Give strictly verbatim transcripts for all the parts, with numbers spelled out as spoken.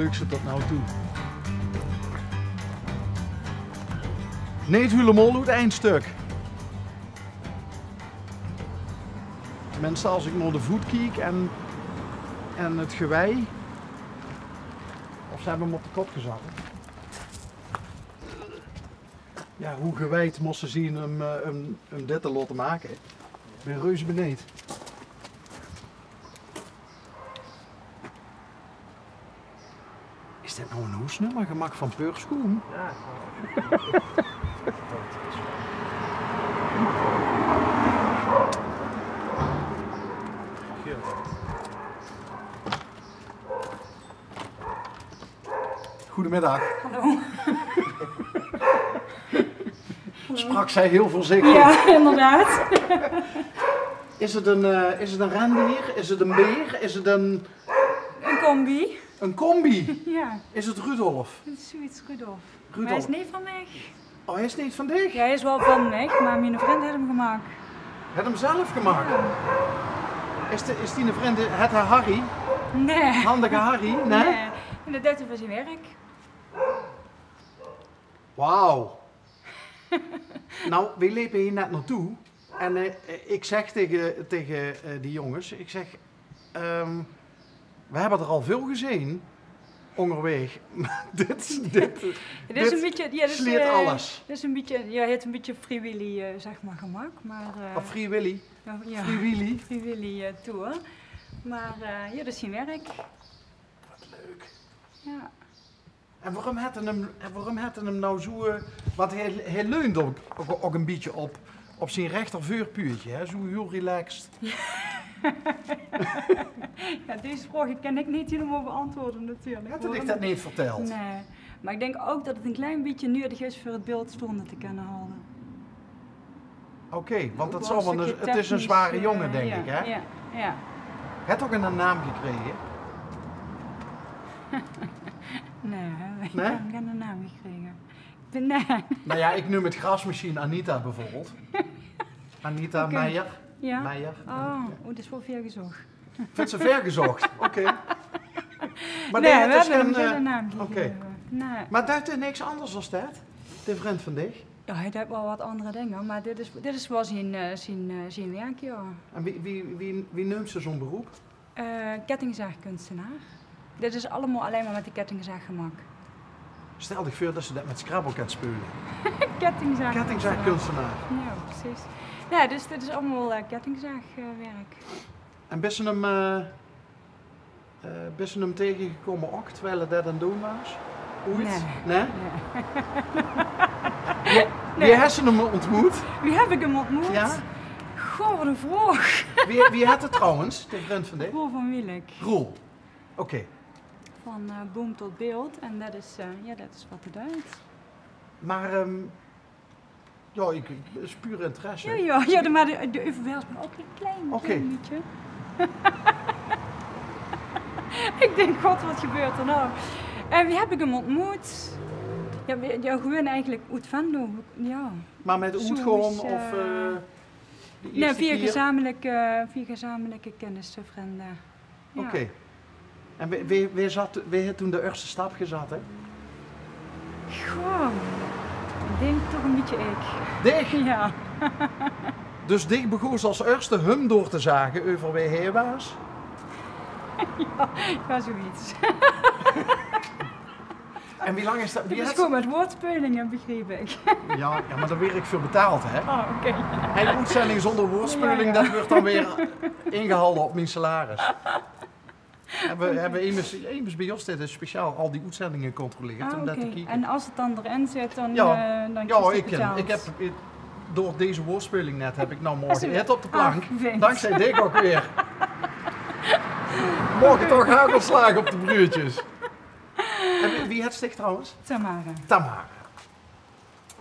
Leukste tot now toe. Neet hielemaol oet ein stök. Tenminste, es ich nao de voet kiek en, en 't gewei. Of ze höbbe 'm op de kop gezat. Jao, wie gewijd mós ze zien um, eh, um, um dit te laote make. Ich bön reuze beneejd. Is dit now ein hoesnummer gemaak van Peurschoen? Jao. Goedemiddag. Hallo. Sprak zij heel voorzichtig. Ja, inderdaad. Is het een, eh, is het een rendier? Is het een beer? Is het een... Een combi. Een combi? Ja. Is het Rudolf? Het is zoiets, Rudolf. Rudolf. Maar hij is niet van mij. Oh, hij is niet van dich? Ja, hij is wel van mij, maar mijn vriend heeft hem gemaakt. Het hem zelf gemaakt? Ja. Is, de, is die vriend, het Harry? Nee. Handige Harry? Nee? Nee. En dat doet hij voor zijn werk. Wauw. Nou, we lepe hie net naotoe. En, eh, ik zeg tege, tege, eh, die jonges, ik zeg, ehm, we hebbe d'r al väöl gezeen óngerwaeg. Maar dit, dit, dit is ein bietje, ja, dit is, eh, alles. Dit is ein bietje, ja, het is ein bietje Free Willy, eh, zeg maar, gemaak. Maar, eh, of Free Willy? Ja, ja. Free Willy. Free Willy, eh, Tour. Maar, eh, ja, dat is zien werk. Wat leuk. Ja. En waorum het 'r 'm, en waorum het 'r 'm now zoe, eh, want hij, hij leunt ook, ook, ook ein bietje op, op zien rechterveurpuutje, hè? Zoe hiel relaxed. Ja, deze vraag kan ik niet helemaal beantwoorden natuurlijk. Had ik dat niet verteld? Nee, maar ik denk ook dat het een klein beetje nuttig is voor het beeld staande te kunnen houden. Oké, want dat zal wel, het is een zware jongen, denk ik, hè? Ja, ja. Het ook een naam gekregen? Nee, hè? Nee? Ik heb geen naam gekregen. Nee. Nou ja, ik neem het grasmachine Anita bijvoorbeeld. Anita Meijer. Ja? Meijer. Oh, dat is wel veel gezocht. Vindt ze ver gezocht? Oké. Maar nee, we hebben hem geen naam gegeven. Oké. Nee. Maar duit er niks anders als dat? De vriend van dich? Ja, hij doet wel wat andere dingen, maar dit is, dit is wel zijn, eh, zijn, eh, zijn werk, ja. En wie, wie, wie, wie neump ze zoe'n beroep? Eh, kettingzaagkunstenaar. Dit is allemaal alleen maar met de kettingzaag gemaakt. Stel dich veur dat ze dat met Scrabble kan speule. Kettingzaag. Kettingzaagkunstenaar. Ja, precies. Ja, dus dit is allemaal, eh, kettingzaagwerk. En bis se 'm, eh, eh, bis se 'm tegegekómme ok, terwiel 'r det aan 't doon waas? Oeit? Nee. Nee? Nee. Wie, wie hes se 'm ontmoet? Wie heb ik hem ontmoet? Ja. Goh, wat een vraag. Wie, wie het 'r trouwens, de vrind van dich? Roel van Wielek. Roel. Oké. Van, eh, Boom tot Beeld. En dat is, eh, ja, dat is wat 'r deit. Maar, ehm, ja, ik, is puur interesse. Ja, ja, ja, maar de, de overweldigt me ook een klein, klein beetje. Ik denk, god, wat gebeurt er nou? En wie heb ik hem ontmoet? Ja, we, ja, gewoon eigenlijk oet Venlo. Ja. Maar met oetgaon of, eh, de eerste keer? Nee, via gezamenlijke, via gezamenlijke kennissen, vrienden. Ja. Oké. En wae, wae, wae zat, wae het toen de eerste stap gezat, hè? Goh, ik denk toch een beetje ik. Dich? Ja. Dus dich begós als eerste hem door te zage euver wae hae waas? Ja, ja, zoiets. En wie lang is dat? Het is gewoon met woordspelingen, begreep ik. Ja, ja, maar daar word ik voor betaald, hè? Oh, oké. En oetzending zonder woordspeuling, ja, ja, dat wordt dan weer ingehalden op mijn salaris. Hebben, hebben immers, immers bij ons dit speciaal al die oetzendingen gecontroleerd, ah, om dat te kieken. En als het dan erin zit, dan, ja, eh, dan ja, krijg je ik, betaald. Ik heb, door deze woordspeuling net heb ik nou morgen eten op de plank. Ah, fijn. Dankzij dich ook weer. Morgen toch hagelslaag op de broodjes. En wie, wie het dich trouwens? Tamara. Tamara.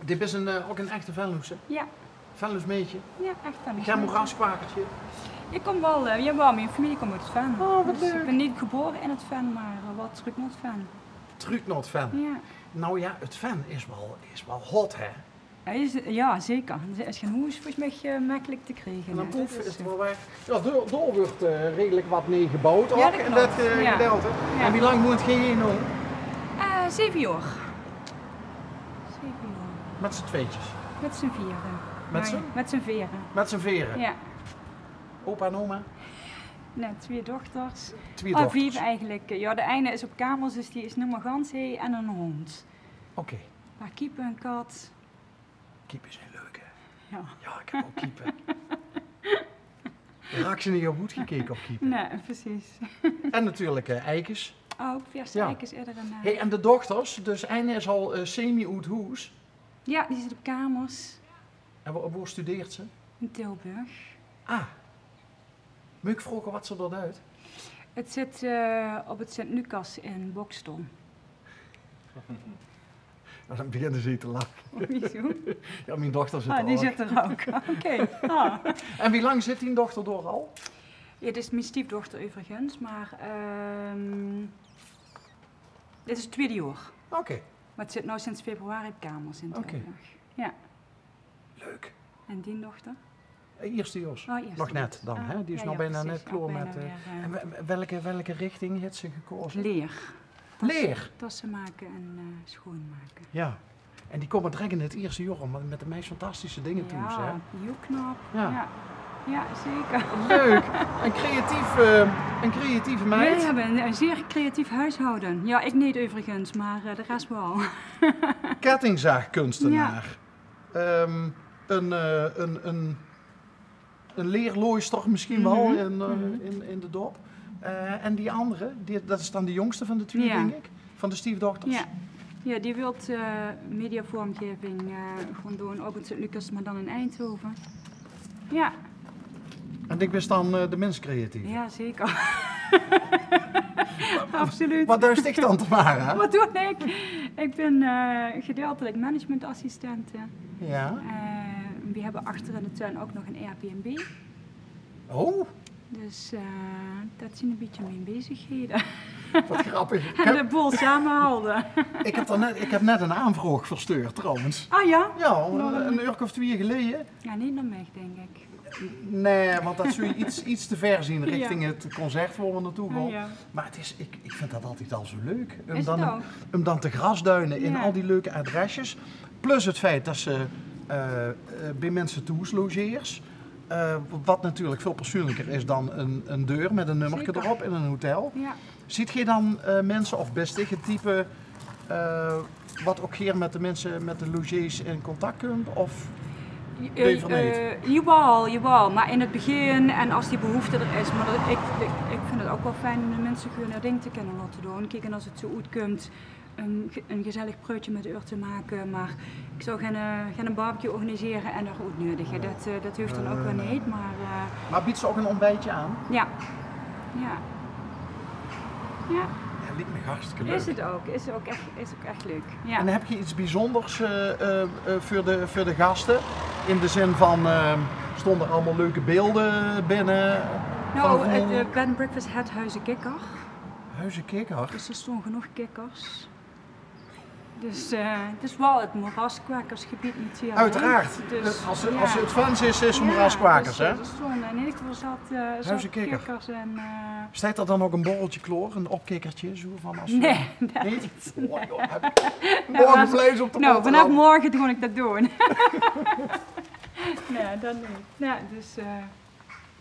Dit is een, eh, ook een echte Venlose? Ja. Venloos meidje? Ja, echt Venloos meidje. Geen moeraskwakertje? Ik kom wel, eh, jawel, mijn familie komt uit Venlo. Oh, wat leuk. Dus ik ben niet geboren in het Venlo, maar, eh, wel terug naar het Venlo. Terug naar het Venlo. Ja. Nou ja, het Venlo is wel, is wel hot, hè? Hae is, jao, zeker. Hae is gein hoes volges mich, eh, mekkelik te kriege, hè. En dan boeve is 't waal weg. Jao, dao, dao wuuert, eh, redelik wat nee geboewd ouch in det, eh, gedeelte. Jao. En wie lang woont geer hie noe? Eh, zeve jaor. Zeve jaor. Mit z'n tweetjes? Mit z'n viere. Mit z'n? Mit z'n viere. Mit z'n viere? Jao. Opa en oma? Nae, twieë dochters. Twieë dochters. Oh, vief eigelik. Jao, de eine is op kamers, dus die is noe mer gans hie en eine hóndj. Oké. Mer kiepe en kat. Kiepe zeen leuk, hè? Jao. Jao, ich höb ouch kiepe. Dao haw ich neet op oetgekeke, op kiepe. Nae, precies. En natuurlik, eh, eikes. Ouch, verse eikes, iedere, eh. Hey, en de dochters, dus eine is al, eh, semi oet hoes. Jao, die zit op kamers. En wo, wo studeert ze? In Tilburg. Ah. Maag ich vraoge wat ze dao deit? Het zit, eh, op het Sint-Lucas in Boxtel. Jao, dan beginne ze te lache. Wieso? Jao, mien dochter zit dao ouch. Ah, die zit dao ouch. Oké. Ah. En wie lang zit dien dochter dao al? Jao, het is mien stiefdochter euverigens, mer, ehm, dit is het twieëde jaor. Oké. Mer het zit noe sinds februari op kamers in Tilburg. Oké. Jao. Leuk. En dien dochter? Eh, ierste jaors. Oh, ierste jaors. Nog net dan, hè? Die is nog bijna net klaor met, eh, en we-, welke, welke richting haet ze gekaoze? Leer. Tasse, tasse make en, eh, sjoonmake. Jao. En die kómme direk in het ierste jaor al met de meis fantastische dinger toe, hè? Jao, hiel knap. Jao. Jao, zeker. Leuk. Ein creatief, eh, ein creatieve meid. Wij hebben een, een zeer creatief huishouden. Ja, ik niet overigens, maar, eh, de rest wel. Kettingzaagkunstenaar. Jao. Ehm, ein, eh, ein, ein, ein leerlooister misschien wel in, eh, in, in de dop. Eh, en die andere, die, det is dan de jóngste van de twieë, dink ik, van de stiefdochters. Jao. Jao, die wilt, eh, mediavormgeving, eh, gaon doon, ouch in Sint-Lucas, mer dan in Eindhoven. Jao. En ich bin dan, eh, de mins creatief. Jao, zeker. Absoluut. Wat duis dich dan, Tamara? Wat doon ik? Ik bin, eh, gedeeltelik managementassistente. Jao. Eh, we hebbe achter in de tuin ouch nog ein Airbnb. Oh. Dus, eh, det zien ein bietje mien bezighede. Wat grappig. En de boel samehalde. Ik heb dan net, ik heb net ein aanvraog verstuurd, trouwens. Ah jao? Jao, ein, ein uurke of twieë geleje. Jao, neet nao mich, dink ik. Nae, want det zou iets, iets te ver zien richting het concert wo we naotoe gaon. Jao. Mer het is, ik, ik vind det altied al zo leuk. Um dan, um dan te grasduine in al die leuke adresjes. Plus het feit det ze, eh, eh, bie minse thoes logeers. Eh, wat natuurlik väöl persoonlijker is dan ein, ein deur met ein nummerke d'rop in ein hotel. Jao. Ziet geer dan, eh, minse of bis dich het type, eh, wat ouch gaer met de minse, met de logees in contact kump? Of lever neet? Eh, jawel, jawel. Mer in het begin en as die behoefte d'r is. Mer det, ik, ik, ik vind het ouch wel fijn um de minse gewoon hun ding te kinne laote doon. Kiek, en as het zo oetkump, ein ge-, ein gezellig pruitsje met häör te make, mer ik zou gein, eh, gein barbecue organisere en häör oetnuedige. Det, eh, det hoof dan ouch weer neet, mer, eh, Mer biedt ze ouch ein ontbijtje aan? Jao. Jao. Jao. Jao, liek mich hartstikke leuk. Is het ouch. Is ouch ech, is ouch ech leuk. Jao. En heb geer iets biezunders, eh, eh, eh, veur de, veur de gaste? In de zin van, eh, stónge d'r allemaol leuke beelde binne? Nou, het, eh, bed and breakfast het Huize Kikker. Huize Kikker? Dus d'r stónge genóg kikkers. Dus, eh, het is wel het moeraskwakkersgebied natuurlik. Oeteraard. Dus, as ze, as ze het fans is, is ze moeraskwakers, hè? Dus, eh, d'r stónge in eder geval zat, eh, zat kikkers en, eh, Steit d'r dan ouch ein borreltje klaor, ein opkikkertje, zo van as ze... Nae, det neet. Oh, joh, heb ik morge vleis op de boterham. Nou, vanaaf morge gaon ik det doon. Nae, det neet. Nae, dus, eh,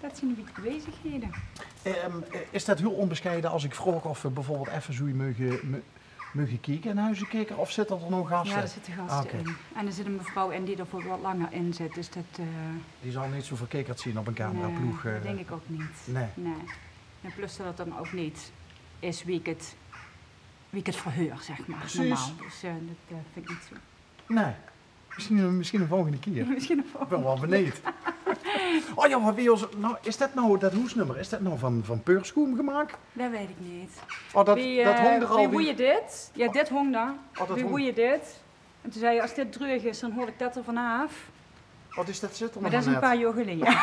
det zien ein bietje de bezighede. Ehm, eh, is det hiel onbesjeie as ik vraog of we bieveurbeeld effe zoeë meuge, me-, meuge kieke in Huize Kikker, of zitte d'r nog gaste? Jao, d'r zitte gaste in. Ah, oké. En d'r zit ein mevrouw in die d'r veur wat langer in zit, dus det, eh, Die zal neet zo verkikkerd zien op ein cameraploeg, eh. Nae, det dink ik ouch neet. Nae. Nae. En plus det het dan ouch neet is wie ik het, wie ik het verheur, zeg maar, normaal. Precies. Dus, eh, det, eh, vind ik neet zo. Nae. Misschien, misschien ein volgende kier. Misschien ein volgende kier. Ik bin wel beneejd. Oh jao, mer wie os, nou, is det nou, det hoesnummer, is det nou van, van peursjoem gemaak? Det weit ik neet. Oh, det, wie, det, eh, hóng d'r al. Wie woeje dit? Jao, dit hóng d'r. Oh, det hóng. Wie woeje dit? En toen zei je, as dit dreug is, dan haol ik det d'r vanaaf. Wat is det, zit d'r nog net? Mer det is ein paar jaor geleje.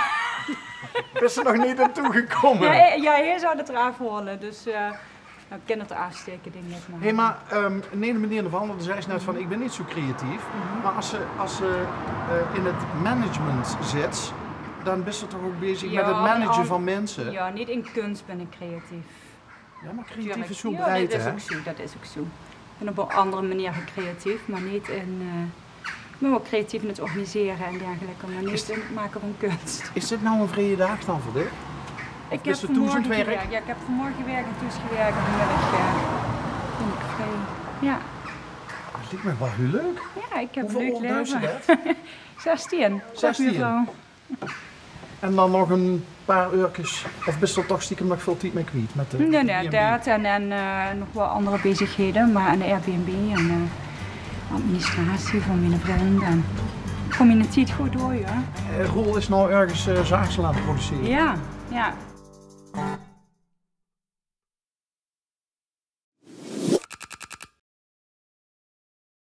Bis se nog neet aan toegekómme? Jao, eh, jao, hae zou det d'raaf haole, dus, eh, Nou, ik kin 't aafsteke, dink ik maar. Hé, maar ehm nee, meneer de Vander, die zei net van: ik ben niet zo creatief. Maar als ze, als ze eh, in het management zit, dan bent ze toch ook bezig met het managen van mensen? Ja, niet in kunst ben ik creatief. Ja, maar creatief is zo Ja, breed, dat is hè? Ook zo, dat is ook zo. Ik ben op een andere manier creatief, maar niet in... eh, ik ben wel creatief in het organiseren en dergelijke, maar niet in het maken van kunst. Is dit nou een vrije dag dan voor dich? Ik heb vanmorgen gewerkt. Ja, ik heb vanmorgen gewerkt en toen is gewerkt en vanmiddag eh, ben ik vrij. Ja. Dat lijkt me wel heel leuk. Ja, ik heb Hoeveel leuk oor duis je leven. dat? Zestien. Zestien. Mevrouw. En dan nog een paar uurtjes, of bist er toch stiekem nog veel tijd mee kwijt? Met de, Nee, met de nee, B&B? Dat en, en eh, nog wel andere bezigheden, maar aan de Airbnb en eh, administratie van mijn vriend. En kom je het goed door, ja? Eh, Roel is nou ergens eh zaagsel aan het produceren. Ja, ja.